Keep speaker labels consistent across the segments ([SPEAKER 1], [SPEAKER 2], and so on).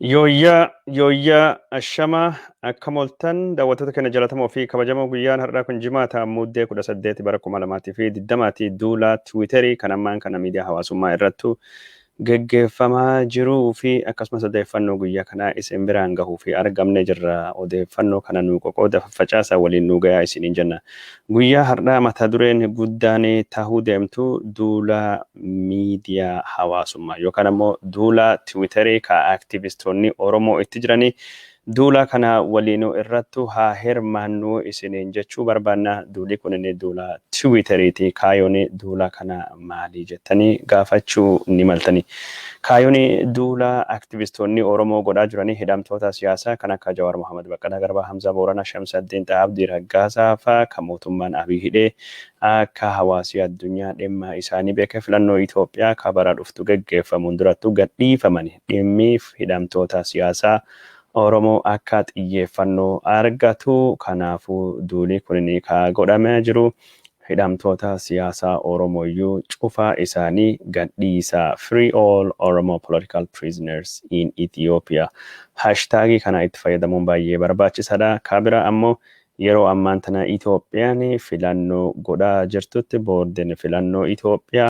[SPEAKER 1] Yooyyaa yooyyaa ashamaa akkam ooltan daawwattoota keenya jaallatamoo fi kabajamoo. Guyyaan har'aa kun Jimaata, Muddee 18 bara 2020ti. Duula Tiwiiterii kan ammaan kana miidiyaa hawaasummaa irrattu geggeeffamaa jiruu fi akkasumas odeeffannoo guyyaa kanaa isin biraan gahuu fi argamne jirra. Odeeffannoo kana nuu qoqooda, faffacaasaa, waliin nuu gayaa isiniin jenna. Guyyaa har'aa mata dureen guddaan tahuu deemtu duula miidiyaa hawaasummaa yookaan ammoo duula Tiwiiterii ka aktivistoonni Oromoo itti jiranii. Duula kana waliinuu irrattu haa hirmaannu isiniin jechuu barbaanna. Duuli kun inni duula Tiwiiteriiti. Kaayoon duula kana maalii jettanii gaafachuu ni maltani. Kaayoon duula aktivistoonni Oromoo godhaa jiranii hidhamtoota siyaasaa kan akka Jawaar Mohaammed, Baqqalaa Garbaa, Hamzaa Booranaa, Shamsaddiin Xahaa, Abdii Raggaasaa faa kan mootummaan Abiy hidhee akka hawaasi addunyaa dhimma isaanii beekee filannoo Itoophiyaa ka bara dhuftu geggeeffamuun durattuu gadhiifamani, dhimmi hidhamtoota siyaasaa Oromoo akka xiyyeeffannoo argatu. Kanaafuu duulii kun ka godhamaa jiru hidhamtoota siyaasaa Oromooyyuu cufa isaanii gadhiisaa, "Free all Oromo political prisoners in Ethiopia". Hashtagii kana itti fayyadamuun baay'ee barbaachisaadha. Ka bira ammoo yeroo ammaan tana Itoophiyaan filannoo godhaa jirtutti boordiin filannoo Itoophiyaa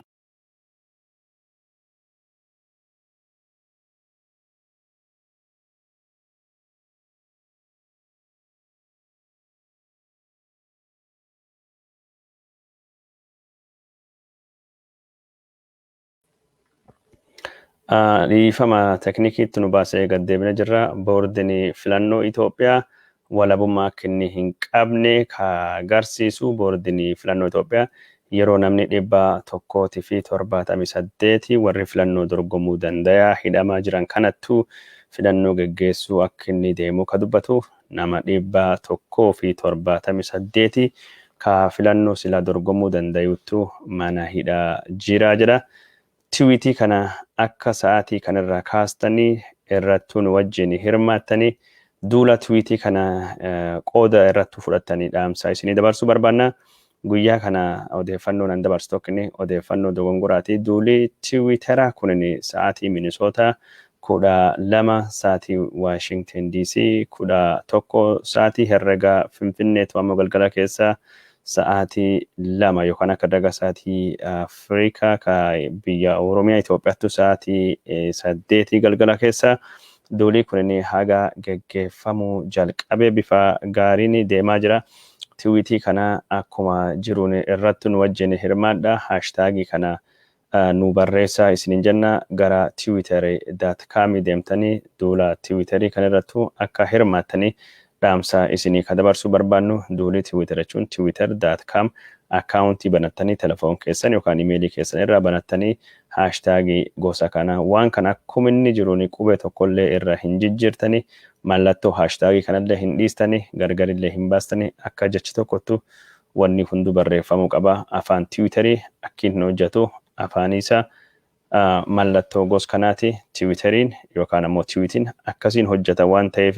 [SPEAKER 1] Dhiifama, teknikiitti nu baasee gad deebina jirra. Boordiin filannoo Itoophiyaa walabummaa akka inni hin qabne ka agarsiisu, boordiin filannoo Itoophiyaa yeroo namni 178 warri filannoo dorgomuu danda'a hidhamaa jiran kanattuu filannoo geggeessuu akka inni deemu ka dubbatu, nama 178 ka filannoo sila dorgomuu danda'uttu mana hidhaa jira jedha. Tiwiitii kana akka sa'aatii kanarraa kaastanii irrattuu nu wajjin hirmaattanii duula tiwiitii kana qooda irrattuu fudhattanii dhaamsa isinii dabarsuu barbaanna. Guyyaa kana odeeffannoo nan dabarsu tokkini odeeffannoo dogongoraati. Duulii tiwiiteraa kunin sa'aatii Minisootaa 12, sa'aatii Waashingten DC 11, sa'aatii herrega Finfinneetu ammoo galgala keessa sa'aatii 2 yookaan akka daga sa'aatii Afrikaa ka biyya Oromiyaa Itoophiyaattu sa'aatii 8 galgala keessa duulii kunin haga geggeeffamuu jalqabee bifa gaariin deemaa jira. Tiwiitii kana akkuma jiruun irratti nu wajjin hirmaadha. Haashtaagii kana nu barreessaa isinin jenna. Gara twitter.com deemtanii duula tiwiiterii kan irrattu akka hirmaattanii dhaamsa isinii ka dabarsuu barbaannu. Duulii tiwiiter jechuun twitter.com akkaawuntii banattanii telefoon keessan yookaan imeelii keessan irraa banattanii haashtaagii gosa kana, waan kana akkuma inni jiruun qubee tokkollee irra hin jijjiirtanii, mallattoo haashtaagii kanallee hin dhiistanii, gargarillee hin baastanii, akka jechi tokkottu wanni hunduu barreeffamuu qaba. Afaan tiwiiterii akkiin hin hojjetu, afaan isaa mallattoo gos kanaati. Tiwiiteriin yookaan ammoo tiwiitiin akkasiin hojjeta waan ta'eef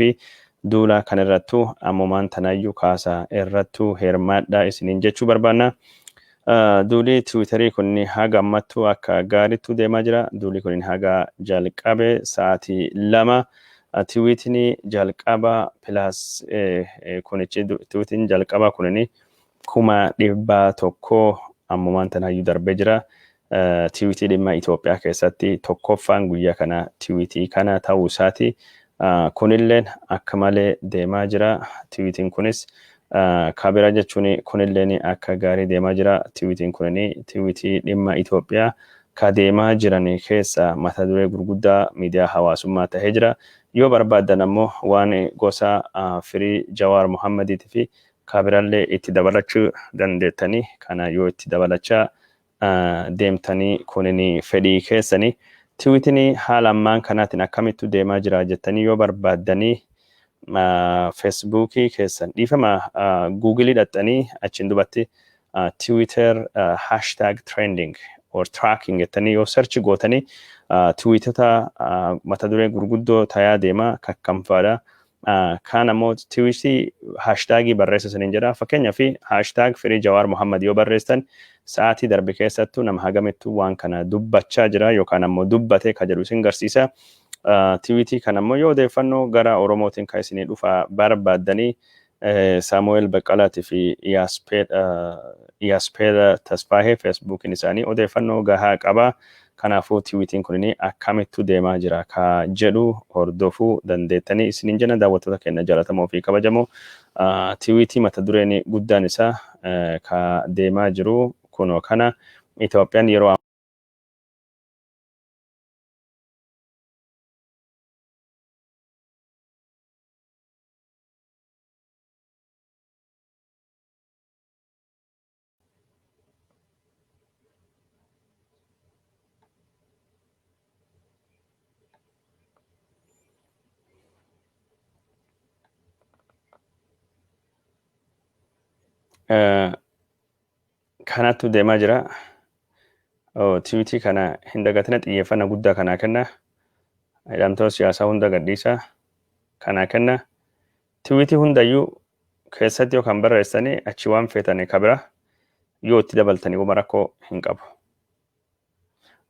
[SPEAKER 1] duula kanarrattu ammumaan tanaayyuu kaasaa irrattuu hirmaadhaa isiniin jechuu barbaanna. Duulii tiwiiterii kun haga ammattuu akka gaariitti deemaa jira. Duulii kun haga jalqabe sa'aatii 2 tiwiitiin jalqaba plus kunichi tiwiitiin jalqaba kunini 100,000 ammumaan tanaayyuu darbee jira. Tiwiitii dhimma Itoophiyaa keessatti tokkoffaan guyyaa kana tiwiitii kana ta'uu isaati. Kunilleen akka malee deemaa jira. Tiwiitiin kunis kabira jechuun kunilleen akka gaarii deemaa jira. Tiwiitiin kunin tiwiitii dhimma Itoophiyaa ka deemaa jiran keessa mata duree gurguddaa miidiyaa hawaasummaa tahee jira. Yoo barbaaddan ammoo waan gosa Free Jawaar Muhammadiitii fi kabirallee itti dabalachuu dandeettanii. Kana yoo itti dabalachaa deemtanii kunin fedhii keessanii. Tiwiitiin haala ammaan kanaatiin akkamittu deemaa jira jettanii yoo barbaaddanii, Feesbuukii keessan, dhiifama, Guugilii dhaxxanii achiin dubatti "Twitter hashtag trending or tracking" jettanii yoo search gootanii tiwiitota mata duree gurguddoo tayaa deema kakkamfaadha. Kaan ammoo tiwiitii haashtaagii barreessa isiniin jedha. Fakkeenyaaf #FreeJawaar Muhammad yoo barreessan sa'aatii darbe keessattuu nama hagamittuu waan kana dubbachaa jira yookaan ammoo dubbate ka jedhu isin garsiisa. Tiwiitii kana immoo yoo odeeffannoo gara Oromootiin kan isinii dhufa barbaaddanii, Saamu'eel Baqqalaatii fi Iyyaaspeed Tasfaahee Feesbuukiin isaanii odeeffannoo gahaa qaba. Kanaafuu tiwiitiin kun akkamittu deemaa jira ka jedhu hordofuu dandeettanii isiniin jenna, daawwattoota keenya jaallatamoo fi kabajamoo. Tiwiitii mata dureen guddaan isaa ka deemaa jiru kunoo kana: Itoophiyaan yeroo kanattu deemaa jira. Tiwiitii kana hin dagatina, xiyyeeffannaa guddaa kanaa kenna. Hidhamtoota siyaasaa hunda gadhiisa kanaa kenna. Tiwiitii hundayyuu keessatti yookaan barreessanii achi waan feetanii kabira yoo itti dabaltanii wama rakkoo hin qabu.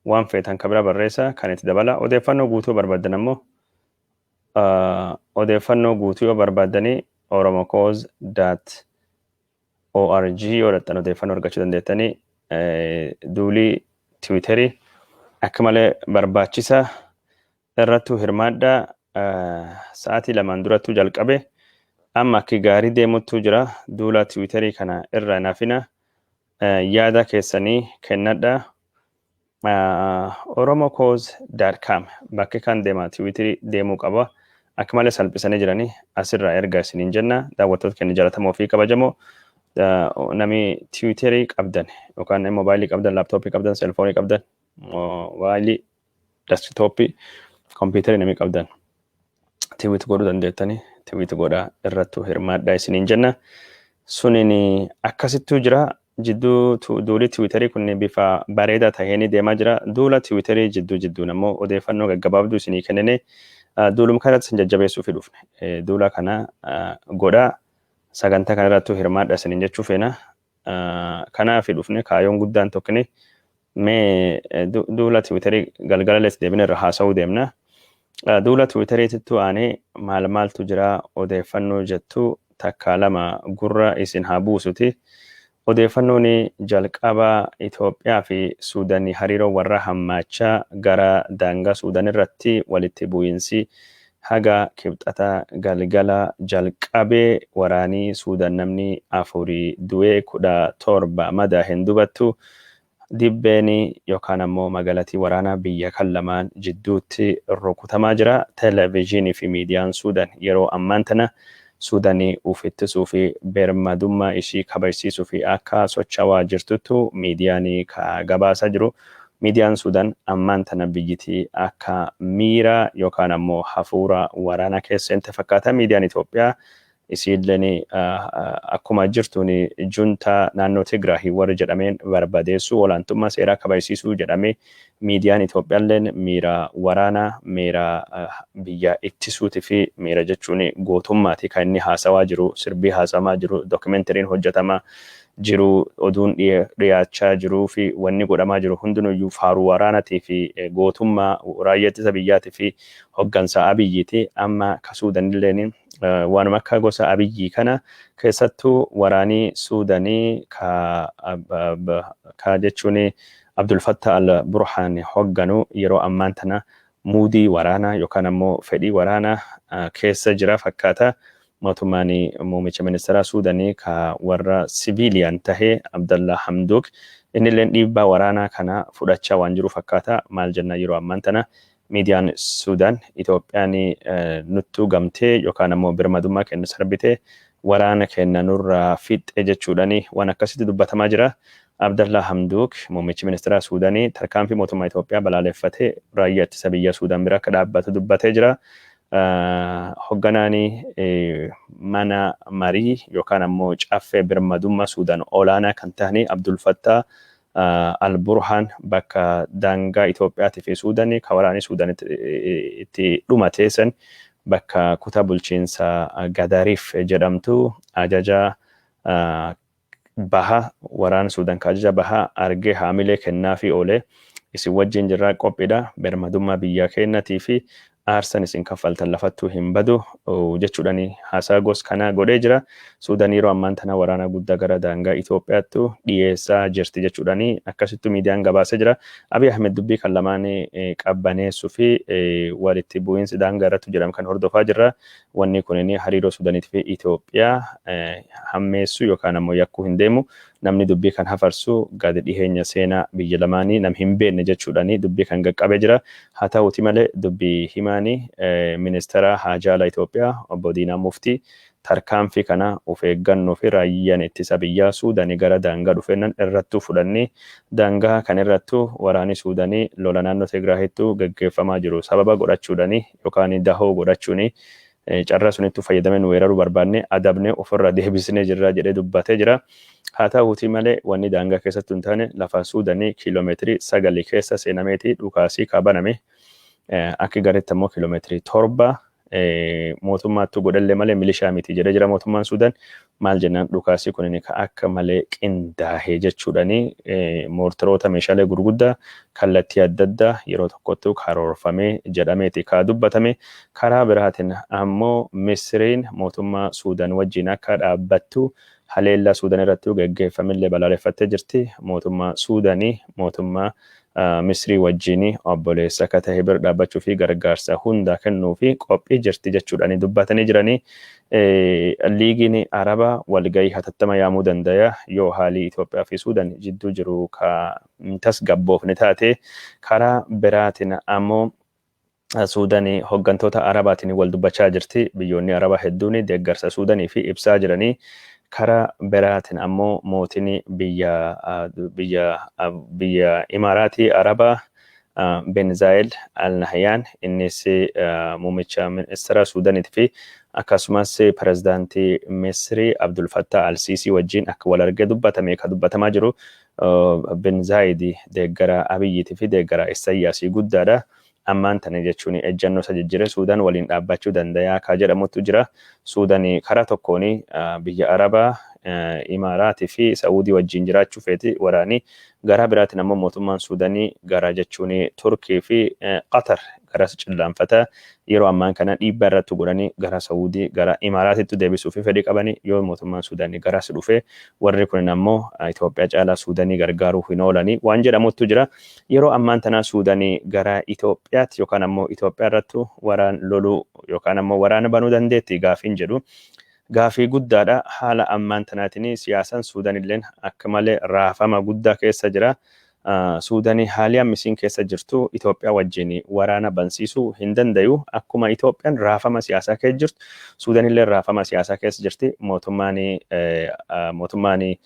[SPEAKER 1] Waan feetan kabira barreessa, kan itti dabala. Odeeffannoo guutuu barbaaddan ammoo, odeeffannoo guutuu yoo barbaaddanii, oromocause.org yoo dhaqxan odeeffannoo argachuu dandeettanii. Duulii tiwiiterii akka malee barbaachisa, irrattuu hirmaadhaa. Sa'aatii 2n durattuu jalqabe, amma akki gaarii deemuttuu jira. Duula tiwiiterii kana irra nafina, yaada keessanii kennadha. oromocause.com bakki kan deema tiwiiterii deemuu qaba. Akka malee salphisanii jiranii asirraa erga isiniin jenna, daawwattoota keenya jaallatamoo fi kabajamoo. Namni tiwiiterii qabdan yookaan moobaayilii qabdan, laaptooppii qabdan, seelfoonii qabdan, moobaayilii, desktooppii, kompiitarii namni qabdan tweet godhuu dandeettanii, tweet godhaa, irrattuu hirmaadhaa isiniin jenna. Suniin akkasittuu jira. Jidduu duulii tiwiiterii kun bifa bareedaa taheen deemaa jira. Duula tiwiiterii jidduu jidduun ammoo odeeffannoo gaggabaabduu isinii kennine duuluma kanatti isin jajjabeessuuf dhufne. Duula kana godhaa, sagantaa kanarrattuu hirmaadhaa isiniin jechuu feena. Kanaaf dhufne kaayoon guddaan tokkini mee duula tiwiiterii galgala lees deebine irra haasa'uu deemna. Duula tiwiiteriitittuu aanee maal maaltu jira odeeffannoo jettu takka lama gurra isin haa buusuti. Odeeffannoon jalqaba, Itoophiyaa fi Suudanii hariiroo warra hammaachaa gara daangaa Suudaan irratti walitti bu'iinsi haga Kibxata galgala jalqabee waraanii Suudaan namni afurii du'ee 17 madaaheen dubattu. Dibbeen yookaan ammoo magalatii waraanaa biyya kan lamaan jidduutti rukutamaa jira. Televezyiinii fi miidiyaan Suudaan yeroo ammaan tana Suudanii uf ittisuu fi birmadummaa ishii kabajsiisuu fi akka sochawaa jirtuttu miidiyaan ka gabaasaa jiru. Miidiyaan Suudaan ammaan tana biyyitii akka miira yookaan ammoo hafuura waraanaa keessa seente fakkaata. Miidiyaan Itoophiyaa isiilleen akkuma jirtuun juntaa naannoo Tigraahii warri jedhameen barbadeessuu, olaantummaa seeraa kabajsiisuu jedhamee, miidiyaan Itoophiyaalleen miira waraanaa, miira biyya ittisuutii fi miira jechuun gootummaati kan inni haasawaa jiru, sirbii haasawamaa jiru, dookimentariin hojjetamaa jiru, oduun dhiyaachaa jiruu fi wanni godhamaa jiru hundinuyyuu faaruu waraanaatii fi gootummaa raayyaa ittisa biyyaatii fi hoggansa Abiyyiiti. Amma ka Suudanilleen waanuma akka gosa Abiyyii kana, keessattuu waraanii Suudanii ka jechuun Abdul Fattah al Burhaan hogganu yeroo ammaan tana muudii waraanaa yookaan ammoo fedhii waraanaa keessa jira fakkaata. Mootummaan muummicha ministeeraa Suudanii ka warra siviiliyaan tahee Abdallah Hamduuk innilleen dhiibbaa waraanaa kana fudhachaa waan jiru fakkaata. Maal jenna, yeroo ammaan tana miidiyaan Suudaan Itoophiyaan nuttuu gamtee yookaan ammoo birmadummaa kenna sarbitee waraana kenna nurraa fixxe jechuudhaan waan akkasitti dubbatamaa jira. Abdallah Hamduuk, muummichi ministeeraa Suudaanii, tarkaanfii mootummaa Itoophiyaa balaaleffatee raayyaa ittisa biyya Suudaan bira akka dhaabbatu dubbatee jira. Hogganaan mana marii yookaan ammoo caffee birmadummaa Suudaan olaanaa kan ta'an Abdul Fattah Al-Burhaan bakka daangaa Itoophiyaatii fi Suudaanii ka waraanni Suudaan itti dhumate san, bakka kutaa bulchiinsa Gadariif jedhamtu, ajaja baha waraana Suudaan ka ajaja bahaa argee haamilee kennaafii oolee, isin wajjin jirraa, qophiidha, birmadummaa biyya keenyatii fi Aarsan isin kaffaltan lafattuu hin badu jechuudhaan haasaa gos kanaa godhee jira. Suudaan yeroo ammaan tana waraana guddaa gara daangaa Itoophiyaattu dhiyeessaa jirti jechuudhaan akkasittu miidiyaan gabaasee jira. Abiy Ahmed dubbii kan lamaan qabbaneessuu fi walitti bu'iinsi daangaa irratti jedhamu kan hordofaa jirra. Wanni kun hariiroo Suudaaniitii fi Itoophiyaa hammeessuu yookaan ammoo yakkuu hin deemu. Namni dubbii kan hafarsu gadi dhiheenya seenaa biyya lamaanii nam hin beekne jechuudhaan dubbii kan qaqqabee jira. Haa ta'uuti malee, dubbii himaanii ministeera haajaa Itoophiyaa obbo Diinaa Muftii tarkaanfii kana of eeggannoo fi raayyaan ittisa biyyaa Suudaanii gara daangaa dhufeennan irrattuu fudhannee, daangaa kan irrattuu waraanni Suudaanii lola naannoo Tigraahittuu gaggeeffamaa jiru sababa godhachuudhaani yookaan dahoo godhachuuni carraa sunittuu fayyadamee nu weeraruu barbaanne adabnee ofirra deebisnee jirra jedhee dubbatee jira. Haa ta'uutii malee, wanni daangaa keessatti hin taane lafa Suudaanii kiiloomeetirii 9 keessa seenameeti dhukaasii kabaname. Akka gareetti ammoo kiiloomeetirii 7 mootummaattu godhallee malee milishaa miti jedhee jira mootummaan Suudaan. Maal jennaan, dhukaasii kun akka malee qindaahee jechuudhaani moortaroota, meeshaalee gurguddaa kallattii adda addaa yeroo tokkottu karoorfamee jedhameeti kaa dubbatame. Karaa biraatiin ammoo Misiriin mootummaa Suudaan wajjin akka dhaabbattu haleellaa Suudaan irratti gaggeeffamillee balaaleffattee jirti. Mootummaa Suudaanii mootummaa Misrii wajjin obboleessa akka ta'e bira dhaabbachuu fi gargaarsa hundaa kennuu fi qophii jirti jechuudhaan dubbatanii jiranii. Liigiin Arabaa walgahii hatattama yaamuu danda'a yoo haalii Itoophiyaa fi Suudaan jidduu jiru ka tasgabboofne taate. Karaa biraatiin ammoo Suudaan hooggantoota Arabaatiin wal dubbachaa jirti. Biyyoonni Arabaa hedduun deeggarsa Suudaanii fi ibsaa jiranii. Karaa biraatiin ammoo mootiin biyya Imaaraatii Arabaa Ben Zayed Al Nahyan, innis muummicha ministeera Suudaaniitii fi akkasumas pirezidaantii Misrii Abdul Fattah Al-Sisi wajjin akka wal argee dubbatame ka dubbatamaa jiru. Ben Zayed deeggara Abiyyiitii fi deeggara Isayyaasii guddaadha. Ammaan tana jechuun ejjannoo isa jijjiiree Suudaan waliin dhaabbachuu danda'a ka jedhamutu jira. Suudaan karaa tokkoon biyya Arabaa, Imaaraatii fi Saa'udii wajjin jiraachuu feeti waraanii. Garaa biraatiin ammoo mootummaan Suudaanii gara jechuun Turkii fi Qatar garas cillaanfata. Yeroo ammaan kana dhiibbaa irratti godhanii gara Saa'udii, gara Imaaraatitti deebisuu fi fedhii qabanii. Yoo mootummaan Suudaanii garas dhufe, warri kun ammoo Itoophiyaa caalaa Suudaanii gargaaruu hin oolanii waan jedhamutu jira. Yeroo ammaan tana Suudaanii gara Itoophiyaatti yookaan ammoo Itoophiyaa irratti waraan loluu yookaan ammoo waraana banuu dandeetti gaafiin jedhu gaafii guddaadha. Haala ammaan tanaatiin siyaasaan Suudaan illeen akka malee raafama guddaa keessa jira. Suudaanii haalli ammisiin keessa jirtu Itoophiyaa wajjin waraana bansiisuu hin dandayu. Akkuma Itoophiyaan raafama siyaasaa keessa jirtu, Suudaan illee raafama siyaasaa keessa jirti. Mootummaan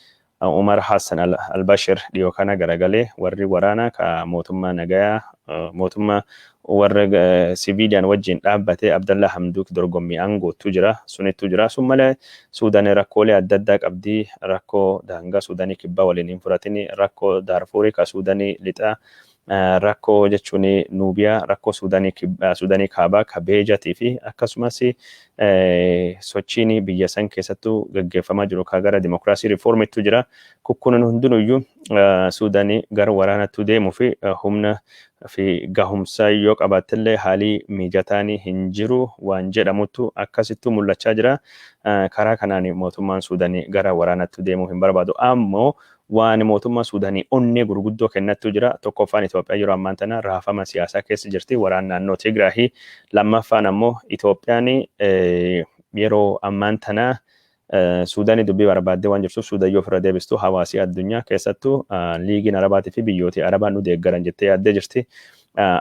[SPEAKER 1] Umar Hassan al-Bashir dhiyoo kana garagalee warri waraana ka mootummaa nagayaa, mootummaa warra siviiliyaan wajjin dhaabbatee Abdallah Hamduuk dorgommii aangootu jira, sunittu jira. Sun malee Suudaan rakkoolee adda addaa qabdi. Rakkoo daangaa Suudaanii kibbaa waliin hin fudhatin, rakkoo Daarfuurii ka Suudaanii lixaa, rakkoo jechuun Nuubiyaa, rakkoo Suudaanii kaabaa ka Beejatii fi akkasumas sochiin biyya san keessattuu gaggeeffamaa jiru ka gara dimokiraasii riiformittu jira. Kukkunin hundinuyyuu Suudaanii gara waraanattuu deemuu fi humna fi gahumsa yoo qabaattellee haalii mijataan hin jiru waan jedhamutu akkasittuu mul'achaa jira. Karaa kanaan mootummaan Suudaanii gara waraanattuu deemuu hin barbaadu. Ammoo waan mootummaa Suudaanii onnee gurguddoo kennattu jira. Tokkoffaan, Itoophiyaa yeroo ammaan tana raafama siyaasaa keessa jirti. Waraan naannoo Tigraahii. Lammaffaan ammoo Itoophiyaan yeroo ammaan tana Suudaanii dubbii barbaaddee waan jirtuuf, Suudaan yoo ofirra deebistu hawaasii addunyaa, keessattuu liigiin Arabaatii fi biyyooti Arabaa nu deeggaran jettee yaaddee jirti.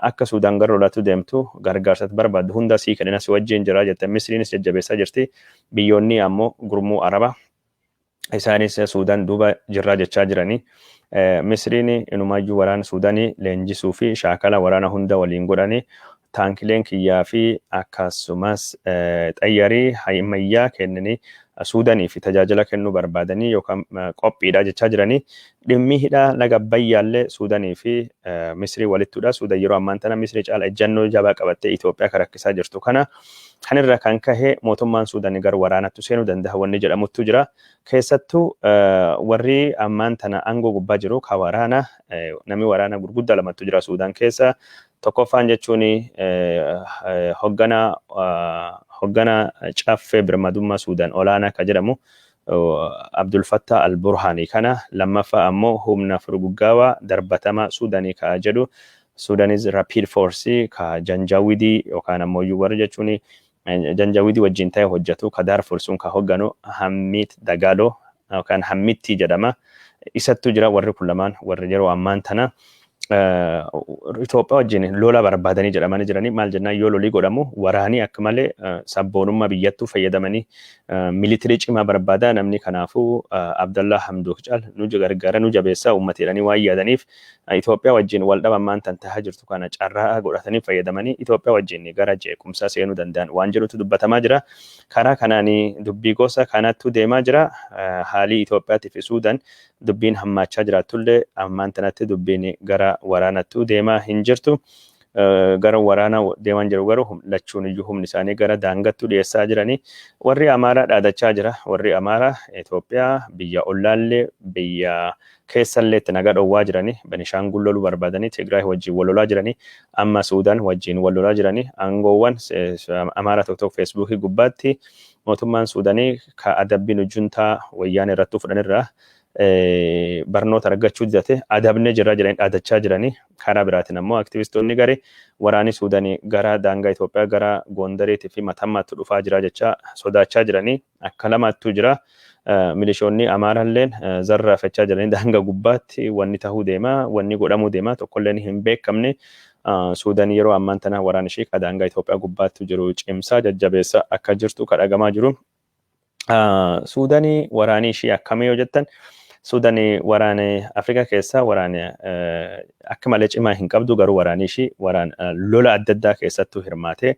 [SPEAKER 1] Akka Suudaan gara lolaatti deemtu gargaarsatti barbaaddu hunda sii kennina, si wajjin jira jette. Misriinis jajjabeessaa jirti. Biyyoonni ammoo gurmuu Arabaa isaanis Suudaan duuba jirraa jechaa jiranii. Misriin inumaayyuu waraana Suudaanii leenjisuu fi shaakala waraana hunda waliin godhanii, taankileen kiyyaa fi akkasumas xayyarii ammayyaa kennanii Suudaanii fi tajaajila kennuu barbaadanii yookaan qophiidha jechaa jiranii. Dhimmi hidhaa laga Abbayyaallee Suudaanii fi Misrii walittudha. Suudaan yeroo ammaan tana Misrii caala ejjannoo jabaa qabattee Itoophiyaa kan rakkisaa jirtu kana. Kanirra kan kahe mootummaan Suudaanii gara waraanatti seenuu danda'a wanni jedhamuttu jira. Keessattuu warri ammaan tana aangoo gubbaa jiru ka waraana, namni waraana gurguddaa lamatu jira Suudaan keessa. Tokkoffaan jechuun hoggana caffee birmadummaa Suudaan olaanaa ka jedhamu Abdul Fattah al-Burhaanii kana, lammaffaa ammoo humna furguggaawaa darbatama Suudaanii ka jedhu Sudanese Rapid Force ka Janjawidii yookaan ammoo warra jechuun Janjawidii wajjin ta'e hojjetu ka Darfur sun ka hogganu Hammit Dagalo yookaan Hammitti jedhama. Isattu jira. Warri kun lamaan warri yeroo ammaan tana Itoophiyaa wajjin lola barbaadanii jedhamanii jiranii. Maal jennaan, yoo lolii godhamu waraanii akka malee sabboonummaa biyyattuu fayyadamanii military cimaa barbaada namni. Kanaafuu Abdallaa Hamduuk caal nu gargaara, nu jabeessaa uummata jedhanii waan yaadaniif, Itoophiyaa wajjin wal dhabamaan tan tahaa jirtu kana carraa godhatanii fayyadamanii Itoophiyaa wajjin gara jeequmsaa seenuu danda'an waan jedhutu dubbatamaa jira. Karaa kanaan dubbii gosa kanattu deemaa jira. Haalii Itoophiyaatii fi Suudaan dubbiin hammaachaa jiraatullee, ammaan tanatti dubbiin gara waraanattuu deemaa hin jirtu. Gara waraana deemaa jiru, garuu lachuun iyyuu humni isaanii gara daangattuu dhiyeessaa jiranii. Warri Amaaraa dhaadachaa jira. Warri Amaaraa Itoophiyaa biyya ollaallee biyya keessallee itti nagaa dhowwaa jiranii, Benishaangul loluu barbaadanii, Tigraay wajjin wal lolaa jiranii, amma Suudaan wajjin wal lolaa jiranii. Aangoowwan Amaaraa tokko tokko Feesbuukii gubbaatti mootummaan Suudaanii ka adabbiin juntaa Wayyaan irrattuu fudhanirraa barnoota argachuu didate adabnee jirra jedhanii dhaadachaa jiranii. Karaa biraatiin ammoo aktivistoonni garee waraanni Suudaanii gara daangaa Itoophiyaa gara Gondariitii fi Matammaatti dhufaa jira jecha sodaachaa jiranii. Akka lamaattuu jira. Milishoonni Amaaraalleen zarraafachaa jiranii. Daangaa gubbaatti wanni tahuu deema, wanni godhamuu deema tokkolleen hin beekamne. Suudaan yeroo ammaan tana waraana ishee ka daangaa Itoophiyaa gubbaatti jiru cimsaa jajjabeessa akka jirtu kadhagamaa jiru. Suudaanii waraanii ishee akkamii yoo jettan, Suudaanii waraana Afrikaa keessaa waraana akka malee cimaa hin qabdu, garuu waraanni ishee waraan lola adda addaa keessattuu hirmaatee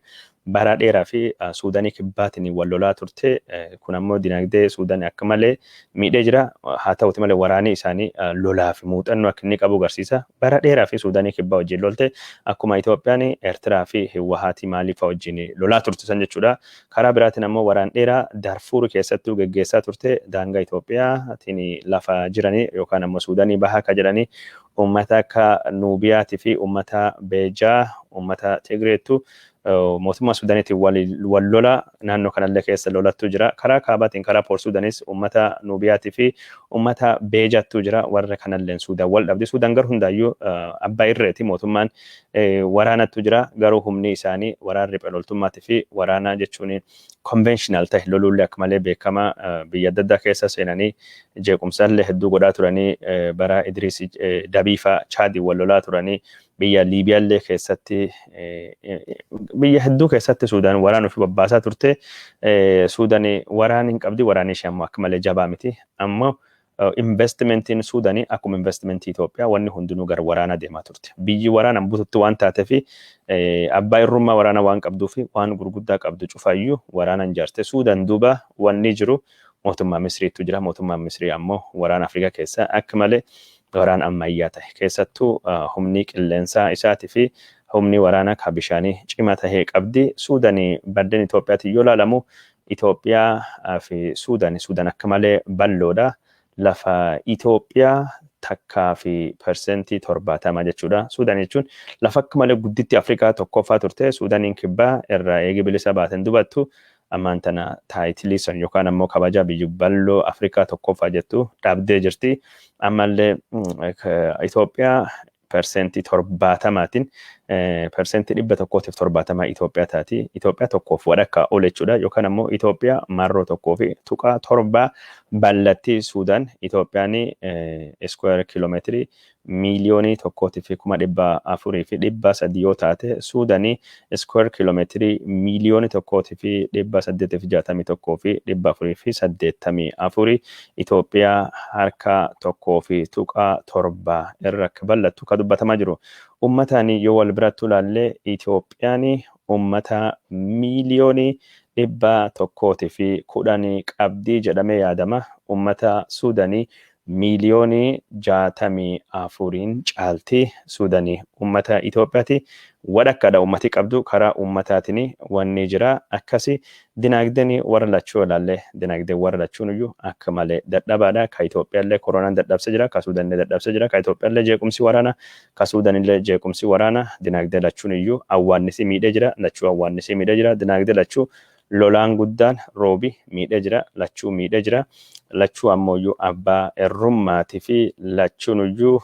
[SPEAKER 1] bara dheeraa fi Suudaanii kibbaatiin wal lolaa turte. Kun ammoo dinagdee Suudaanii akka malee miidhee jira. Haa ta'uti malee waraanni isaanii lolaa fi muuxannoo akka inni qabu agarsiisa. Bara dheeraa fi Suudaanii kibbaa wajjin lolte, akkuma Itoophiyaan Eertiraa fi Hiwwahaatii maaliifaa wajjin lolaa turte san jechuudha. Karaa biraatiin ammoo waraan dheeraa Darfuur keessattuu geggeessaa turte. Daangaa Itoophiyaatiin lafa jiranii yookaan ammoo Suudaanii bahaa akka jedhanii uummata akka Nuubiyaatii fi uummata Beejaa, uummata Tigreettu mootummaa Suudaaniitiin wal lola. Naannoo kanallee keessa lolattu jira. Karaa kaabaatiin karaa Poor Suudaanis uummata Nuubiyaatii fi uummata Beejaattu jira. Warra kanalleen Suudaan wal dhabdi. Suudaan garuu hundaayyuu abbaa irreeti, mootummaan waraanattu jira. Garuu humni isaanii waraana riphee loltummaatii fi waraana jechuun conventional ta'e loluullee akka malee beekamaa. Biyya adda addaa keessa seenanii jeequmsallee hedduu godhaa turanii, bara Idriis Dabiifaa Chaadii wal lolaa turanii, biyya Liibiyaallee keessatti, biyya hedduu keessatti Suudaan waraana ofii babbaasaa turte. Suudaan waraana hin qabdi, waraanni ishee ammoo akka malee jabaa miti. Ammoo investimentiin Suudaanii akkuma investimentii Itoophiyaa wanni hundinuu gara waraanaa deemaa turte. Biyyi waraanaan bututti waan taateef, abbaa irrummaa waraanaa waan qabduu fi waan gurguddaa qabdu cufaayyuu waraanaan ijaarte. Suudaan duuba wanni jiru mootummaa Misriitu jira. Mootummaan Misrii ammoo waraana Afrikaa keessaa akka malee waraana ammayyaa ta'e, keessattuu humni qilleensaa isaatii fi humni waraanaa ka bishaanii cimaa tahee qabdi. Suudanii baddeen Itoophiyaatiin yoo ilaalamu, Itoophiyaa fi Suudaan akka malee bal'oodha. Lafa Itoophiyaa 1.70% jechuudha. Suudaan jechuun lafa akka malee gudditti Afrikaa tokkoffaa turte. Suudaaniin kibbaa irraa eegi bilisa baateen dubattu ammaan tana title san yookaan ammoo kabaja biyyi bal'oo Afrikaa tokkoffaa jettu dhabdee jirti. Ammallee Itoophiyaa 70%tiin, 170% Itoophiyaa taati. Itoophiyaa tokkoof walakkaa ol jechuudha. Yookaan ammoo Itoophiyaa marroo 1.7 bal'atti Suudaan. Itoophiyaan square kiiloomeetirii 1,400,300 yoo taate, Suudaanii square kiiloomeetirii 1,861,484. Itoophiyaa harka 1.7 irra akka bal'attu kan dubbatamaa jiru. Uummataan yoo wal biratti ilaalle, Itoophiyaan uummata 110,000,000 qabdii jedhamee yaadama. Uummata Suudaanii Miiliyoonii 64n caalti Suudanii uummata Itoophiyaati. Wadhakkaadha uummati qabdu karaa uummataatiin wanni jira. Akkasi dinaagdeen warra lachuu ilaalle, dinaagdeen warra lachuun iyyuu akka malee dadhabaadha. Ka Itoophiyaallee koronaan dadhabsee jira, ka Suudanillee dadhabsee jira, ka Itoophiyaallee jeequmsi waraana, ka Suudanillee jeequmsi waraana. Dinaagdee lachuun iyyuu awwaannisi miidhee jira, lachuu awwaannisi miidhee jira. Dinaagdee lachuu lolaan guddaan roobi miidhee jira, lachuu miidhee jira. Lachuu ammoo iyyuu abbaa irrummaatii fi lachuun iyyuu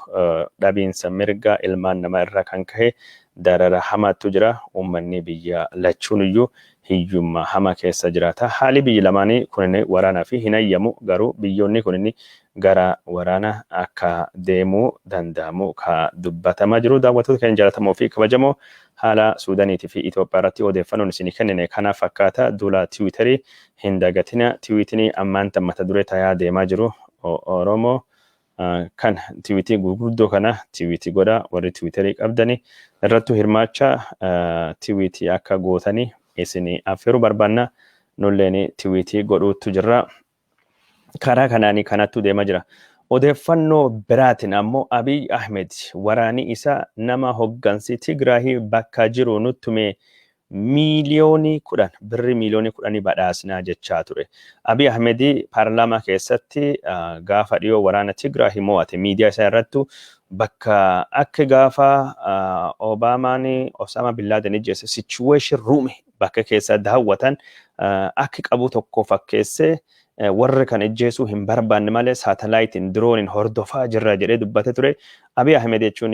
[SPEAKER 1] dhabiinsa mirga ilmaan namaa irraa kan ka'e darara hamaatu jira. Uummanni biyya lachuun iyyuu hiyyummaa hamaa keessa jiraata. Haali biyyi lamaanii kunin waraanaa fi hin hayyamu, garuu biyyoonni kunin gara waraana akka deemuu danda'amu ka dubbatamaa jiru. Daawwattoota keenya jaallatamoo fi kabajamoo, haala Suudaaniitii fi Itoophiyaa irratti odeeffannoon isinii kennine kana fakkaata. Duula Tiwiitarii hin dagatina. Tiwiitiin ammaan tan mata duree tayaa deemaa jiru Oromoo kan tiwiitii gurguddoo kana tiwiitii godha. Warri tiwiitarii qabdani irrattu hirmaacha tiwiitii akka gootanii isinii affeeruu barbaanna. Nulleen tiwiitii godhuuttu jirra. Karaa kanaanii kanattu deemaa jira. Odeeffannoo biraatiin ammoo Abiy Ahmed waraani isaa nama hoggansi Tigraahii bakka jiru nuttume miiliyoonii 10, birrii miiliyoonii 10 badhaasnaa jechaa ture. Abiy Ahmed paarlaamaa keessatti gaafa dhiyoo waraana Tigraahii mo'ate miidiyaa isaa irrattu bakka akka gaafa Obaamaan Osama Bin Laden ijjeesse situation room bakka keessa daawwatan akka qabu tokko fakkeessee, warri kan ijjeesuu hin barbaanne malee saatalaayitiin dirooniin hordofaa jirra jedhee dubbate ture. Abiy Ahmed jechuun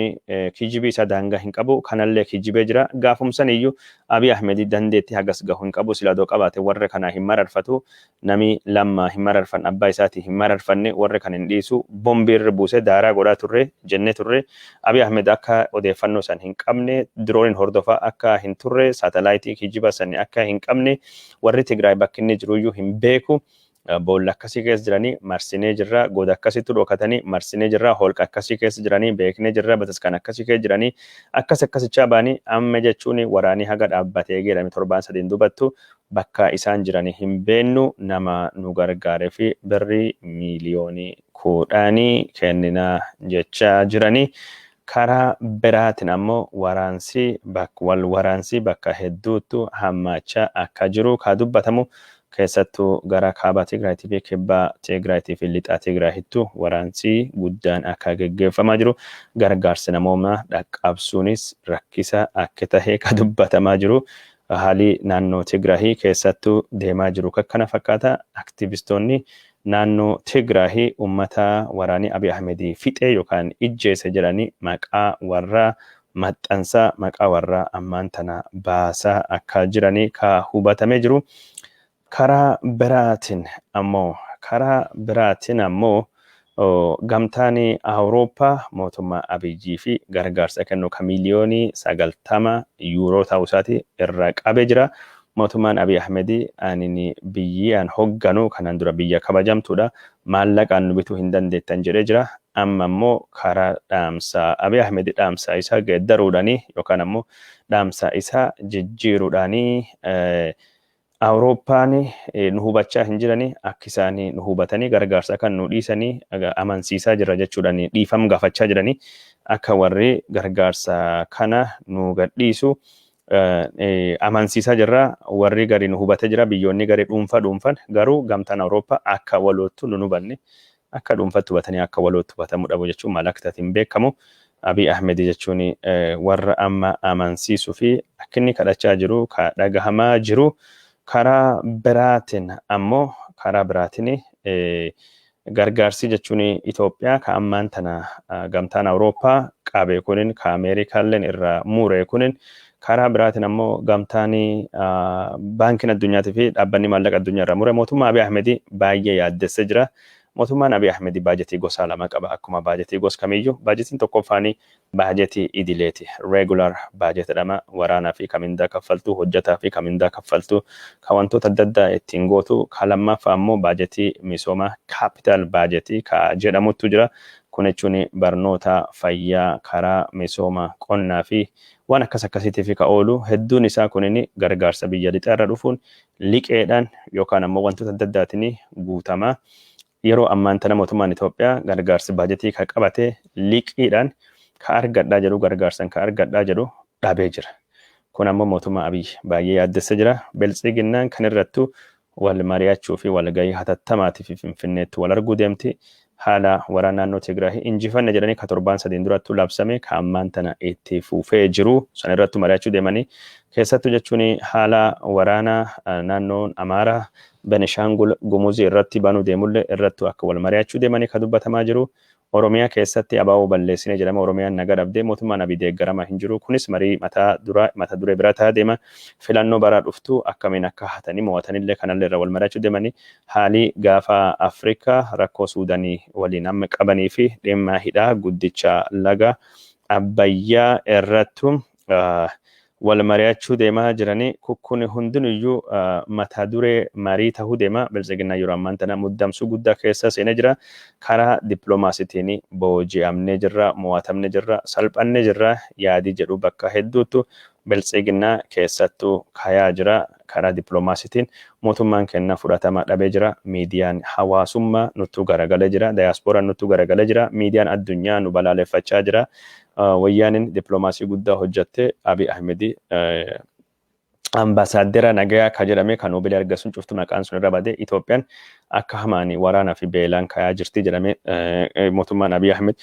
[SPEAKER 1] kijibii isaa daangaa hin qabu. Kanallee kijibee jira. Gaafumsan iyyuu Abiy Ahmed dandeettii hagas gahu hin qabu. Silaadoo qabaate warra kana hin mararfatu. Nami lamma hin mararfan, abbaa isaatii hin mararfanne, warra kan hin dhiisu. Bombii irra buusee daaraa godhaa turre jennee turre. Abiy Ahmed akka odeeffannoo san hin qabne, dirooniin hordofaa akka hin turre, saatalaayitii kijiba san akka hin qabne, warri Tigraay bakki inni jiruyyuu hin beeku. Boolla akkasii keessa jiranii marsinee jirra. Goda akkasitti dhokatanii marsinee jirra. Holqa akkasii keessa jiranii beeknee jirra. Bataskaan akkasii keessa jiranii akkas akkasichaa ba'anii amma jechuun waraanii haga dhaabbatee jedhame torbaan sadiin dubattu bakka isaan jiranii hin beennu, nama nu gargaaree fi birrii miiliyoonii 10 kenninaa jechaa jiranii. Karaa biraatiin ammoo waraansi wal waraansii bakka hedduuttu hammaachaa akka jiru ka dubbatamu, keessattuu gara kaaba Tigraayitii fi kibba Tigraayitii fi lixa Tigraayittu waraansii guddaan akka geggeeffamaa jiru, gargaarsi namoomaa dhaqqabsuunis rakkisa akka tahe ka dubbatamaa jiru. Haalli naannoo Tigraahii keessattuu deemaa jiru kana fakkaata. Aktivistoonni naannoo Tigraahii uummata waraanii Abiy Ahmedii fixee yookaan ijjeese jedhanii maqaa warraa maxxansaa, maqaa warraa ammaan tana baasaa akka jiranii ka hubatamee jiru. Karaa biraatiin ammoo gamtaan Awurooppaa mootummaa Abiyyii fi gargaarsa kennu ka miiliyoonii 90 yuuroo ta'uu isaati irraa qabee jira. Mootummaan Abiy Ahmedii ani biyyi an hogganu kanaan dura biyya kabajamtuudha. Maallaqaan nu bituu hin dandeettan jedhee jira. Amma immoo karaa dhaamsaa Abiy Ahmed dhaamsaa isaa geeddaruudhaanii yookaan ammoo dhaamsaa isaa jijjiiruudhaanii Awurooppaan nu hubachaa hin jiranii, akka isaan nu hubatanii gargaarsa kan nu dhiisanii amansiisaa jira jechuudhaan dhiifam gaafachaa jiranii, akka warri gargaarsa kana nu gadhiisu amansiisaa jirra. Warri gari nu hubatee jira, biyyoonni gari dhuunfaa dhuunfan, garuu gamtaan Awurooppaa akka waloottu nu hubanne. Akka dhuunfatti hubatanii akka walootti hubatamuu dhabu jechuun maal akka ta'e hin beekamu. Abiy Ahmed jechuun warra amma amansiisuu fi akka inni kadhachaa jiru ka dhagahamaa jiru. Karaa biraatiin ammoo gargaarsi jechuun Itoophiyaa ka ammaan tana gamtaan Awurooppaa qabe kunin, ka Ameerikaalleen irraa mure kunin, karaa biraatiin ammoo gamtaan baankiin addunyaatii fi dhaabbanni maallaqa addunyaa irraa mure mootummaa Abiy Ahmed baay'ee yaaddessee jira. Mootummaan Abiy Ahmed baajetii gosa lama qaba. Akkuma baajetii gosa kamiyyuu, baajetiin tokkoffaanii baajetii idileeti. Regular budget jedhama. Waraanaa fi kamindaa kaffaltuu, hojjetaa fi kamindaa kaffaltuu, ka wantoota adda addaa ittiin gootu. Ka lammaffaa ammoo baajetii misoomaa, capital baajetii ka jedhamuttu jira. Kun jechuun barnoota, fayyaa, karaa, misooma, qonnaa fi waan akkas akkasiitiif ka oolu. Hedduun isaa kunin gargaarsa biyya lixaa irra dhufuun, liqeedhaan yookaan ammoo wantoota adda addaatiin guutama. Yeroo ammaan tana mootummaan Itoophiyaa gargaarsi baajetii ka qabate liqiidhaan ka argadhaa jedhu, gargaarsan ka argadhaa jedhu dhabee jira. Kun ammoo mootummaa Abiy baay'ee yaaddessa jira. Biltsiginnaan kan irrattu wal mari'achuu fi walgahii hatattamaatii fi Finfinneetti wal arguu deemti. Haala waraana naannoo Tigraay injifanne jedhanii ka torbaan sadiin durattu labsame ka ammaan tana itti fufee jiru san irrattu mari'achuu deemanii, keessattuu jechuun haala waraana naannoon Amaaraa, Benishaangul Gumuzii irratti banuu deemullee irrattu akka wal mari'achuu deemanii ka dubbatamaa jiru. Oromiyaa keessatti ABO balleessine jedhama. Oromiyaan naga dhabdee, mootummaan Abiy deeggaramaa hin jiru. Kunis marii mataa dura mata duree bira ta'aa deema. Filannoo bara dhuftu akkamiin akka hatanii mo'atanillee kanallee irra wal mari'achuu deemanii, haalii gaafa Afrikaa rakkoo Suudanii waliin amma qabanii fi dhimma hidhaa guddicha laga Abbayyaa irrattu wal mari'achuu deemaa jiranii. Kukkuni hundinuyyuu mata duree marii tahuu deema. Biltsiginnaa yeroo ammaan tana muddamsuu guddaa keessa seenee jira. Karaa dippiloomaasiitiin booji'amnee jirra, mo'atamne jirra, salphanne jirra yaadii jedhu bakka hedduuttu Biltsiginnaa keessattuu kayaa jira. Karaa dippiloomaasiitiin mootummaan kenna fudhatama dhabee jira. Miidiyaan hawaasummaa nuttuu garagalee jira. Dayaaspooraan nuttuu garagalee jira. Miidiyaan addunyaa nu balaaleffachaa jira. Wayyaaniin dippiloomaasii guddaa hojjatte. Abiy Ahmedi ambasaaddera nagayaa ka jedhame kan Noobeelii argasuun cuftu maqaan sun irra bade. Itoophiyaan akka hamaani waraanaa fi beelaan kayaa jirti jedhame. Mootummaan Abiy Ahmed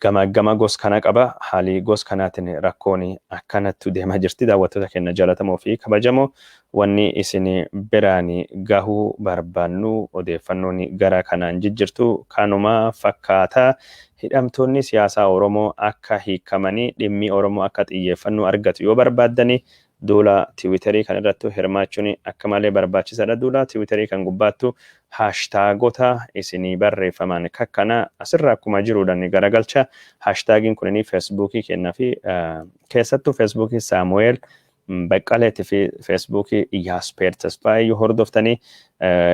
[SPEAKER 1] gama gama gos kana qaba. Haalii gos kanaatiin rakkoon akkanattu deemaa jirti. Daawwattoota keenya jaalatamoo fi kabajamoo, wanni isin biraan gahuu barbaannu odeeffannoon gara kanaan jijjirtu kanuma fakkaata. Hidhamtoonni siyaasaa Oromoo akka hiikamanii, dhimmi Oromoo akka xiyyeeffannoo argatu yoo barbaaddani, duula Tiwiiterii kan irrattu hirmaachuun akka malee barbaachisaadha. Duula Tiwiiterii kan gubbaattu haashtaagota isinii barreeffaman kakkana asirra akkuma jiruudhaan garagalcha. Haashtaagiin kunini Feesbuukii kennaa fi keessattuu Feesbuukii Saamu'eel Baqqaleetii fi Feesbuukii Iyyaaspeer Tasfaayee yoo hordoftanii,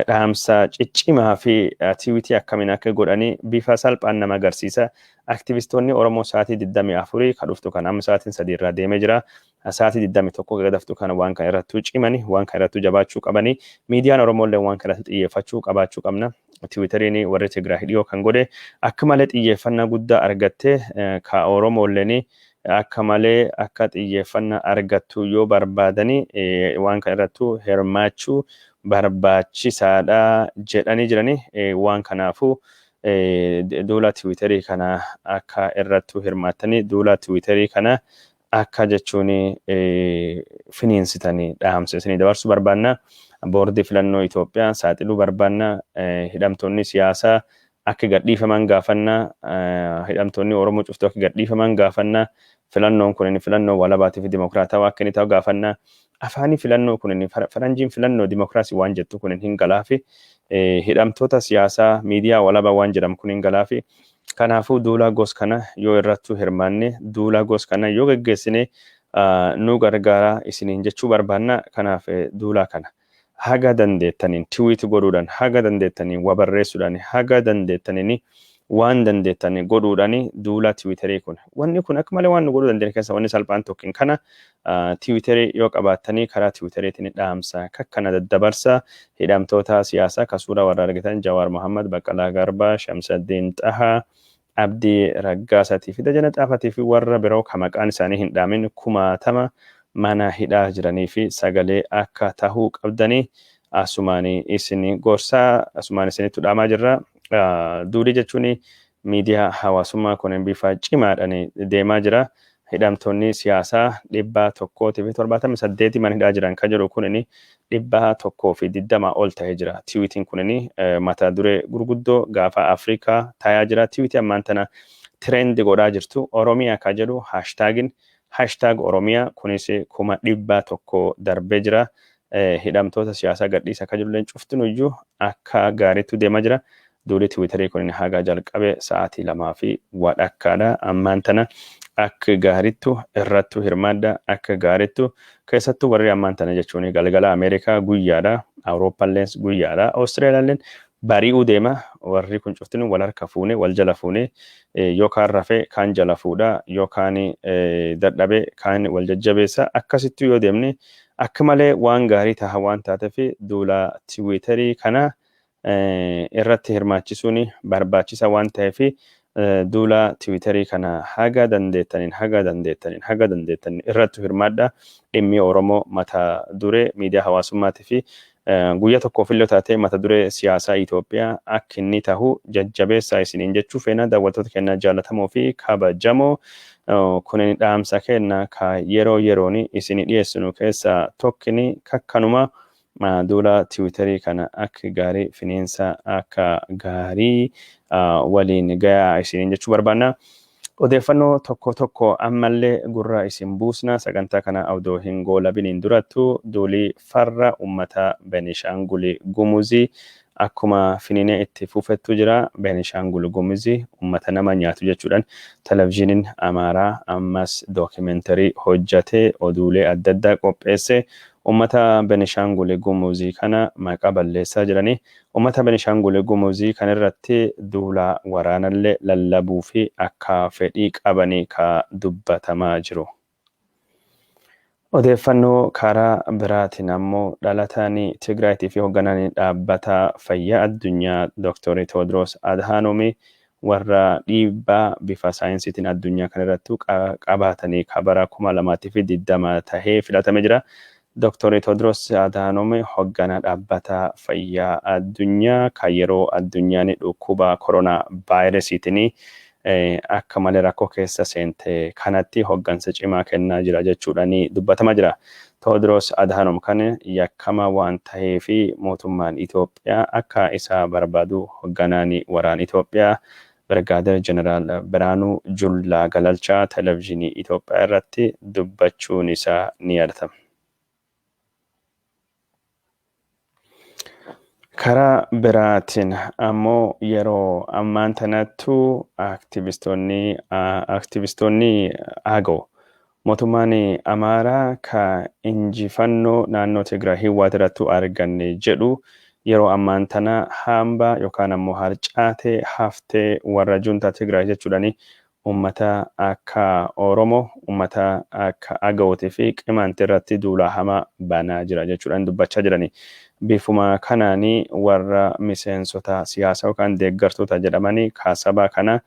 [SPEAKER 1] dhaamsa ciccimaa fi tiwiitii akkamiin akka godhanii bifa salphaan nama agarsiisa. Aktivistoonni Oromoo sa'aatii 24 ka dhuftu kan amma sa'aatiin 3 irraa deemee jira. Sa'aatii 21 gadaftu kana waan kana irrattuu cimanii, waan kana irrattuu jabaachuu qabanii, miidiyaan Oromoollee waan kana irratti xiyyeeffachuu qabaachuu qabna. Tiwiiteriin warri Tigraay dhiyoo kan godhe akka malee xiyyeeffannaa guddaa argatte. Ka Oromoolleen akka malee akka xiyyeeffannaa argattu yoo barbaadanii, waan kana irrattuu hirmaachuu barbaachisaadha jedhanii jiranii. Waan kanaafuu duula Tiwiiterii kana akka irrattuu hirmaattanii, duula Tiwiiterii kana akka jechuun finiinsitanii dhaamsa isinii dabarsuu barbaanna. Boordii filannoo Itoophiyaa saaxiluu barbaanna. Hidhamtoonni siyaasaa akka gadhiifaman gaafanna. Hidhamtoonni Oromoo cuftuu akka gadhiifaman gaafanna. Filannoon kun filannoo walabaatii fi dimokiraatawaa akka inni ta'u gaafanna. Afaanii filannoo kun, faranjiin filannoo dimokiraasii waan jettu kun hin galaafi. Hidhamtoota siyaasaa, miidiyaa walabaa waan jedhamu kun hin galaafi. Kanaafuu duula gos kana yoo irrattuu hirmaanne, duula gos kana yoo geggeessine nu gargaara isiniin jechuu barbaanna. Kanaaf duula kana haga dandeettaniin tweet godhuudhaan, haga dandeettaniin waa barreessuudhaan, haga dandeettaniin waan dandeettan godhuudhaan, duula Tiwiiterii kun, wanni kun akka malee waan nu godhuu dandeenye keessa wanni salphaan tokkin kana. Tiwiiterii yoo qabaattanii, karaa Tiwiiteriitiin dhaamsa kakkana daddabarsa. Hidhamtoota siyaasaa ka suuraa warra argitan, Jawaar Mohammad, Baqqalaa Garbaa, Shamsaddiin Xahaa, Abdii Raggaasaatii fi Dajana Xaafatii fi warra biroo ka maqaan isaanii hin dhaamin kumaatama mana hidhaa jiranii fi sagalee akka tahuu qabdanii asumaan isin gorsaa, asumaan isinitti dhaamaa jirra. Duulii jechuun miidiyaa hawaasummaa kun bifa cimaadhaan deemaa jira. Hidhamtoonni siyaasaa 178 mana hidhaa jiran kan jedhu kunin 120 ol ta'ee jira. Tiwiitiin kunin mata duree gurguddoo gaafa Afrikaa tayaa jira. Tiwiitii ammaan tana trend godhaa jirtu Oromiyaa ka jedhu haashtaagiin hashtag Oromiyaa kunis 100,000 darbee jira. Hidhamtoota siyaasaa gadhiisa akka jirulleen cuftinuyyuu akka gaariitti deemaa jira. Duuli Tiwiiterii kun haga jalqabe sa'aatii 2 fi wadhakkaadha. Ammaan tana akka gaarittu irrattu hirmaadha. Akka gaarittu keessattuu warri ammaan tana jechuun galgala Ameerikaa guyyaadha. Awurooppaalleen guyyaadha. Awustiraaliyaalleen bari'uu deema. Warri kun cuftinu wal harka fuune, wal jala fuune, yookaan rafee kaan jala fuudha, yookaan dadhabe kaan wal jajjabeessa. Akkasittuu yoo deemne akka malee waan gaarii taha. Waan taateef duula Tiwiiterii kana Irratti hirmaachisuun barbaachisa waan ta'eef, duula Tiwiitarii kana haga dandeettaniin, haga dandeettaniin, haga dandeettaniin irratti hirmaadha. Dhimmi Oromoo mata duree miidiyaa hawaasummaatii fi guyyaa tokkoof illee taatee mata duree siyaasaa Itoophiyaa akka inni tahu jajjabeessaa isiniin jechuu feena, daawwattoota keenya jaallatamoo fi kabajamoo. Kunin dhaamsa kenna ka yeroo yeroon isin dhiyeessinu keessaa tokkini kakkanuma. Duula Tiwiitarii kana akka gaarii finiinsa, akka gaarii waliin gayaa isiniin jechuu barbaanna. Odeeffannoo tokko tokko ammallee gurra isin buusna. Sagantaa kana odoo hin goolabiniin durattu, duulii farra ummata Benishaangul Gumuzii akkuma finiinee itti fufettu jira. Benishaangul Gumuzii ummata nama nyaatu jechuudhaan televizyiiniin Amaaraa ammas dookimeentarii hojjatee, oduulee adda addaa qopheesse, ummata Benishaangul Gumuzii kana maqaa balleessaa jiranii. Ummata Benishaangul Gumuzii kan irratti duula waraanallee lallabuu fi akka fedhii qabanii ka dubbatamaa jiru. Odeeffannoo karaa biraatiin ammoo, dhalataan Tigraayitii fi hoogganaan dhaabbata fayyaa addunyaa Dr. Tewoodiroos Adhaanoom warra dhiibbaa bifa saayinsiitiin addunyaa kana irratti qabaatanii kabara 2020 tahee filatame jira. Dr. Tewoodiroos Adhaanoom hoogganaa dhaabbata fayyaa addunyaa kan yeroo addunyaan dhukkuba koronaa vaayirasiitiin akka malee rakkoo keessa seente kanatti hooggansa cimaa kennaa jira jechuudhaan dubbatamaa jira. Tewoodiroos Adhaanoom kan yakkama waan ta'eef mootummaan Itoophiyaa akka isa barbaadu hoogganaan waraana Itoophiyaa Birgaadeer Jeneraal Biraanuu Jullaa Galalchaa televezyiinii Itoophiyaa irratti dubbachuun isaa ni yaadatama. Karaa biraatiin ammoo, yeroo ammaan tanattu aktivistoonni Agoo mootummaan Amaaraa ka injifannoo naannoo Tigraay Hiwaat irratti arganne jedhu yeroo ammaan tana hambaa yookaan ammoo harcaatee haftee warra juntaa Tigraay jechuudhaan ummata akka Oromoo, ummata akka Agawootii fi Qimaantii irratti duula hamaa banaa jira jechuudhaan dubbachaa jirani. Bifuma kanaanii warra miseensota siyaasaa yookaan deeggartoota jedhamanii kaasabaa kana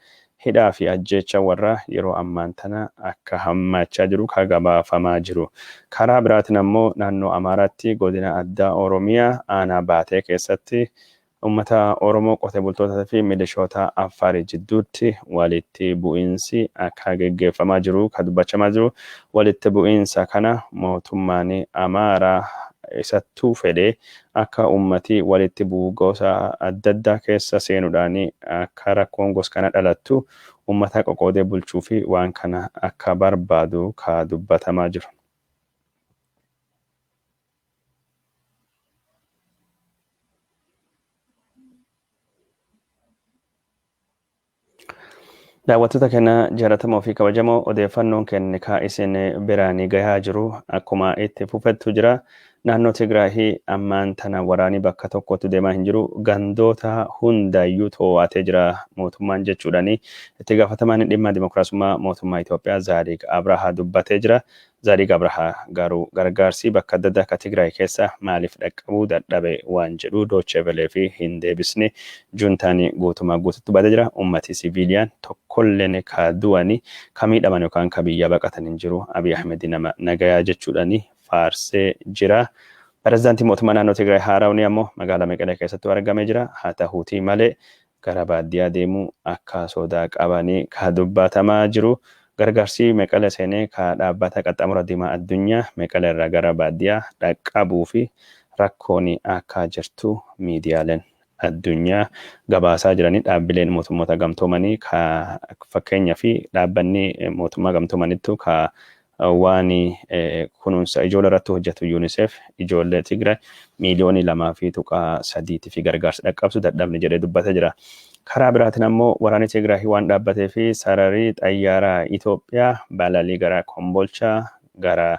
[SPEAKER 1] hidhaa fi ajjeecha warra yeroo ammaan tana akka hammaachaa jiru ka gabaafamaa jiru. Karaa biraatiin ammoo, naannoo Amaaraatti godina addaa Oromiyaa aanaa Baatee keessatti ummata Oromoo qote bultootaa fi milishoota Affaarii jidduutti walitti bu'iinsi akka geggeeffamaa jiru ka dubbachamaa jiru. Walitti bu'iinsa kana mootummaan Amaaraa isattuu fedhee akka ummati walitti bu'u, gosa adda addaa keessa seenuudhaan akka rakkoon gosa kana dhalattu, ummata qoqoodee bulchuu fi waan kana akka barbaadu ka dubbatamaa jiru. Daawwattoota keenya jaallatamoo fi kabajamoo, odeeffannoon keenya ka isin biraan gahaa jiru akkuma itti fufettu jira. Naannoo Tigraahii ammaan tana waraanii bakka tokkotti deemaa hin jiru. Gandoota hundayyuu to'atee jira mootummaan jechuudhaan itti gaafatamaan dhimma dimokiraasummaa mootummaa Itoophiyaa Zaadiq Abrahaa dubbatee jira. Zaadiq Abrahaa garuu gargaarsi bakka adda addaa akka Tigraay keessa maaliif dhaqqabuu dadhabe waan jedhu Doochee Velee fi hin deebisne. Juntaan guutumaa guututti badee jira. Ummati siviiliyaan tokkolleen ka du'anii, ka miidhaman yookaan ka biyya baqatan hin jiru. Abiy Ahmed nama nagayaa jechuudhaan faarsee jira. Pireezidaantii mootummaa naannoo Tigraay haarawni ammoo magaalaa Meqelee keessatti argamee jira. Haa ta'uutii malee gara baadiyyaa deemuu akka sodaa qabanii ka dubbatamaa jiru. Gargaarsi Meqelee seenee ka dhaabbata qaxxaamura diimaa addunyaa Meqelee irraa gara baadiyyaa dhaqqabuu fi rakkoon akka jirtu miidiyaaleen addunyaa gabaasaa jiranii. Dhaabbileen mootummoota gamtoomanii ka fakkeenyaa fi dhaabbanni mootummaa gamtoomanittu ka waan kunuunsa ijoollee irratti hojjetu UNICEF ijoollee Tigraay miiliyoonii 2.3 fi gargaarsa dhaqqabsu dadhabne jedhee dubbatee jira. Karaa biraatiin ammoo, waraanni Tigraay waan dhaabbatee fi sararii xayyaaraa Itoophiyaa balalii gara Kombolchaa, gara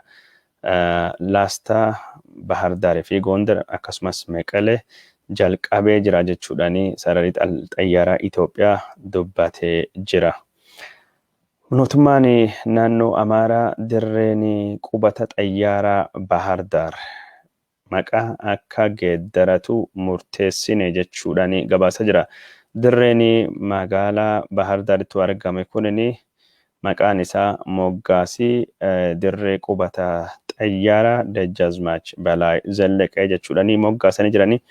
[SPEAKER 1] Laastaa, Bahar Daarii fi Gondar akkasumas Meqelee jalqabee jira jechuudhaan sararii xayyaaraa Itoophiyaa dubbatee jira. Mootummaan naannoo Amaaraa dirreen qubata xayyaaraa Bahar Daar maqaa akka geeddaratu murteessine jechuudhaan gabaasa jira. Dirreen magaalaa Bahar Daaritti argame kunin maqaan isaa moggaasii dirree qubata xayyaara Dejjazmaach Balaay Zalleqee jechuudhaan moggaasanii jiranii.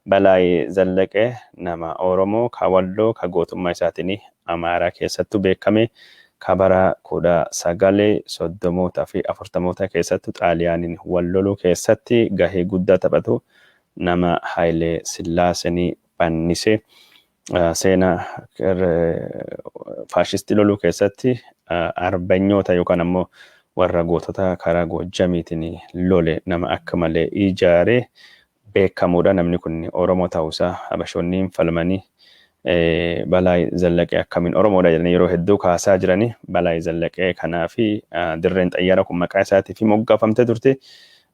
[SPEAKER 1] Balaay Zalleqee nama Oromoo ka Walloo ka gootummaa isaatiin Amaaraa keessattuu beekame ka bara 1930mootaa fi 40moota keessattuu Xaaliyaaniin wal loluu keessatti gahee guddaa taphatu nama Hayilee Sillaaseen fannise seenaa faashistii loluu keessatti arbanyoota yookaan ammoo warra gootota karaa Goojjamiitiin lole nama akka malee ijaaree beekamuudha. Namni kun Oromoo ta'uusaa Habashoonni hin falmanii Balaay Zallaqee akkamiin Oromoodha jedhanii yeroo hedduu kaasaa jiranii. Balaay Zallaqee kanaa fi dirreen xayyaara kun maqaa isaatii fi moggaafamtee turte.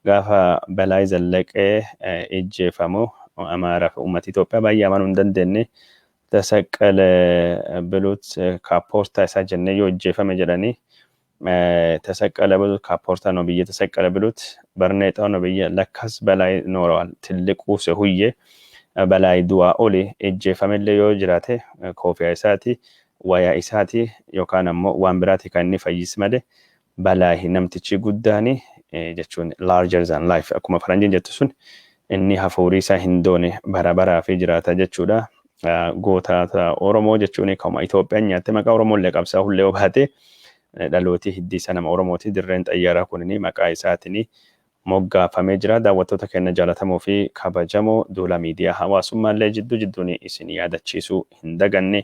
[SPEAKER 1] Gaafa Balaay Zallaqee ijjeefamu Amaaraa fi uummata Itoophiyaa baay'ee amanuu hin dandeenye. Tasaqqale biluut kaappoortaa isaa jennee yoo ijjeefame jedhanii ተሰቀለ ብሉት ካፖርታ ነው ብዬ ተሰቀለ ብሉት በርኔጣው ነው ብዬ ለካስ በላይ ኖረዋል ትልቁ ሰውዬ በላይ du'aa oli ijjeefamellee yoo jiraate koofiyaa isaati wayaa isaati yookaan ammoo waan biraati kan inni fayyise malee Balaahi namtichi guddaani jechuun larger than life akkuma faranjiin jettu sun inni hafuurii isaa hin doone bara baraa fi jiraata jechuudha. Goota Oromoo jechuun akkuma Itoophiyaan nyaatte maqaa Oromoo illee qabsaa hullee obaate dhalootii hiddi isaa nama Oromooti. Dirreen xayyaaraa kun maqaa isaatiin moggaafamee jira. Daawwattoota keenya jaalatamoo fi kabajamoo duula miidiyaa hawaasummaa illee jidduu jidduun isin yaadachiisuu hin daganne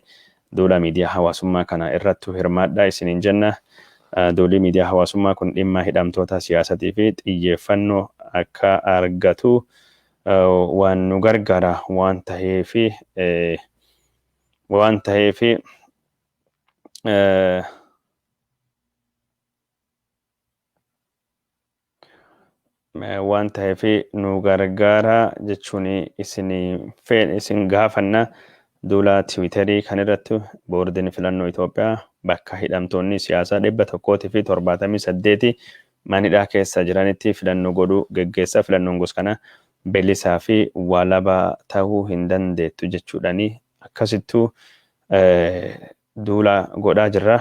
[SPEAKER 1] duula miidiyaa hawaasummaa kana irrattu hirmaadhaa isiniin jenna. Duulli miidiyaa hawaasummaa kun dhimma hidhamtoota siyaasatii fi xiyyeeffannoo akka argatu waan nu gargaara waan ta'eefi waan ta'eefi waan ta'eef nu gargaara jechuun isin isin gaafanna. Duula Tiwiiterii kan irratti boordiin filannoo Itoophiyaa bakka hidhamtoonni siyaasaa 178 manidhaa keessa jiranitti filannoo godhuu geggeessa. Filannoon gos kana bilisaa fi walaba ta'uu hin dandeettu jechuudhaani akkasittuu duula godhaa jirra.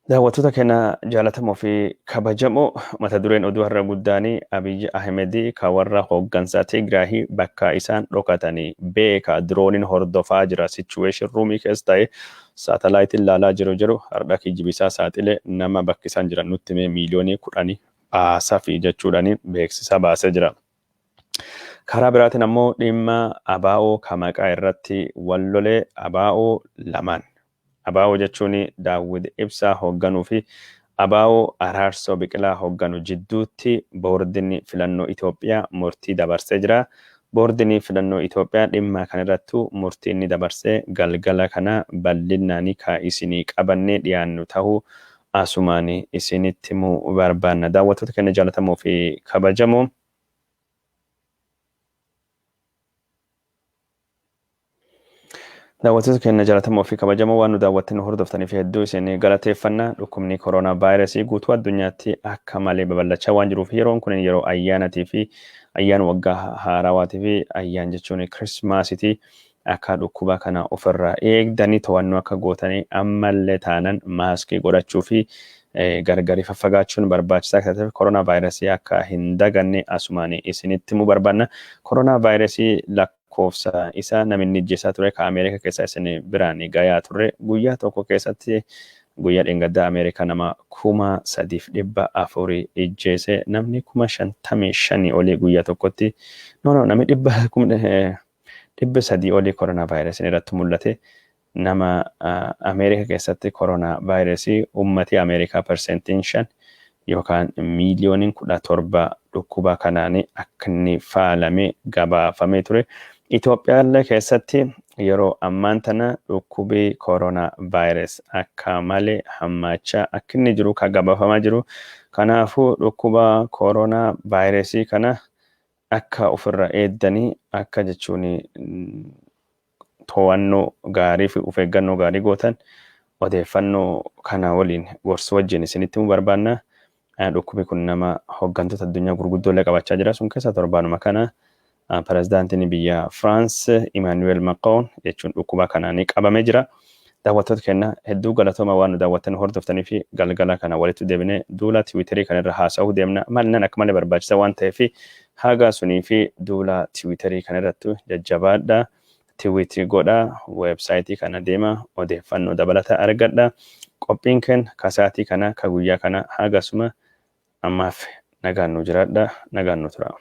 [SPEAKER 1] Daawwattoota keenya jaalatamoo fi kabajamoo mata dureen oduu har'a guddaanii Abiyyi Ahimedii ka warra hooggansa Tigraahii bakka isaan dhokatanii beeka dirooniin hordofaa jira situation roomii keessa ta'e saatalaayitiin laalaa jiru jiru har'a kijibisaa saaxilee nama bakki isaan jiran nutti himee miiliyoonii 10 baasafi jechuudhaan beeksisa baasee jira. Karaa biraatiin ammoo dhimma ABO ka maqaa irratti wal lolee ABO lamaan. ABO jechuun Daawwid Ibsaa hoogganuu fi ABO Araarsoo Biqilaa hoogganu jidduutti boordiin filannoo Itoophiyaa murtii dabarsee jira. Boordiin filannoo Itoophiyaa dhimma kanarrattu murtii inni dabarsee galgala kana bal'inaan ka isinii qabannee dhiyaannu ta'uu asumaan isinitti himuu barbaanna. Daawwattoota keenya jaalatamoo fi kabajamoo. Daawwattoota keenya jaalatamoo fi kabajamoo waan nu daawwattanii hordoftaniif hedduu isin galateeffanna. Dhukkubni koronaa vaayirasii guutuu addunyaatti akka malee babal'achaa waan jiruuf yeroon kun yeroo ayyaanatii fi ayyaan waggaa haarawaatii fi ayyaan jechuun kirismaasitii akka dhukkuba kana ofirraa eegdanii to'annoo akka gootanii ammallee taanan maaskii godhachuu fi gargari faffagaachuun barbaachisaa akka ta'e koronaa vaayirasii akka hin daganne asumaan isinitti himuu barbaanna. Koronaa vaayirasii lakkoofsa isaa namni ijjeessaa ture ka Ameerikaa keessa isin biraan gayaa turre guyyaa tokko keessatti guyyaa dheengaddaa Ameerikaa nama 3,400 ijjeese namni 55,000 olii guyyaa tokkotti no no namni 300 olii koronaa vaayirasiin irratti mul'ate nama Ameerikaa keessatti koronaa vaayirasii ummati Ameerikaa 5% yookaan miiliyooniin 17 dhukkuba kanaan akka inni faalame gabaafamee ture. Itoophiyaallee keessatti yeroo ammaan tana dhukkubi koronaa vaayirasi akka malee hammaachaa akka inni jiru kan gabaafamaa jiru. Kanaafuu dhukkuba koronaa vaayirasii kana akka ofirra eeddanii akka jechuun to'annoo gaarii fi of eeggannoo gaarii gootan odeeffannoo kana waliin gorsu wajjin isinitti himuu barbaanna. Dhukkubi kun nama hooggantoota addunyaa gurguddoo illee qabachaa jira. Sun keessa torbaanuma kana pirezidaantiin biyya Firaans Imaanuweel Macron jechuun dhukkuba kanaan qabamee jira. Daawwattoota keenya, hedduu galatooma waan nu daawwattan hordoftanii fi galgala kana walitti deebinee duula Tiwiiterii kanarra haasa'uu deemna. Maalinaan akka malee barbaachisa waan ta'eef, haga sunii fi duula Tiwiiterii kanarratti jajjabaadha. Tweet godha, weebsaayitii kana deema, odeeffannoo dabalata argadha. Qophiin keenya kasaatii kana ka guyyaa kana hagasuma ammaaf nagaan nu jiraadha, nagaan nu tura.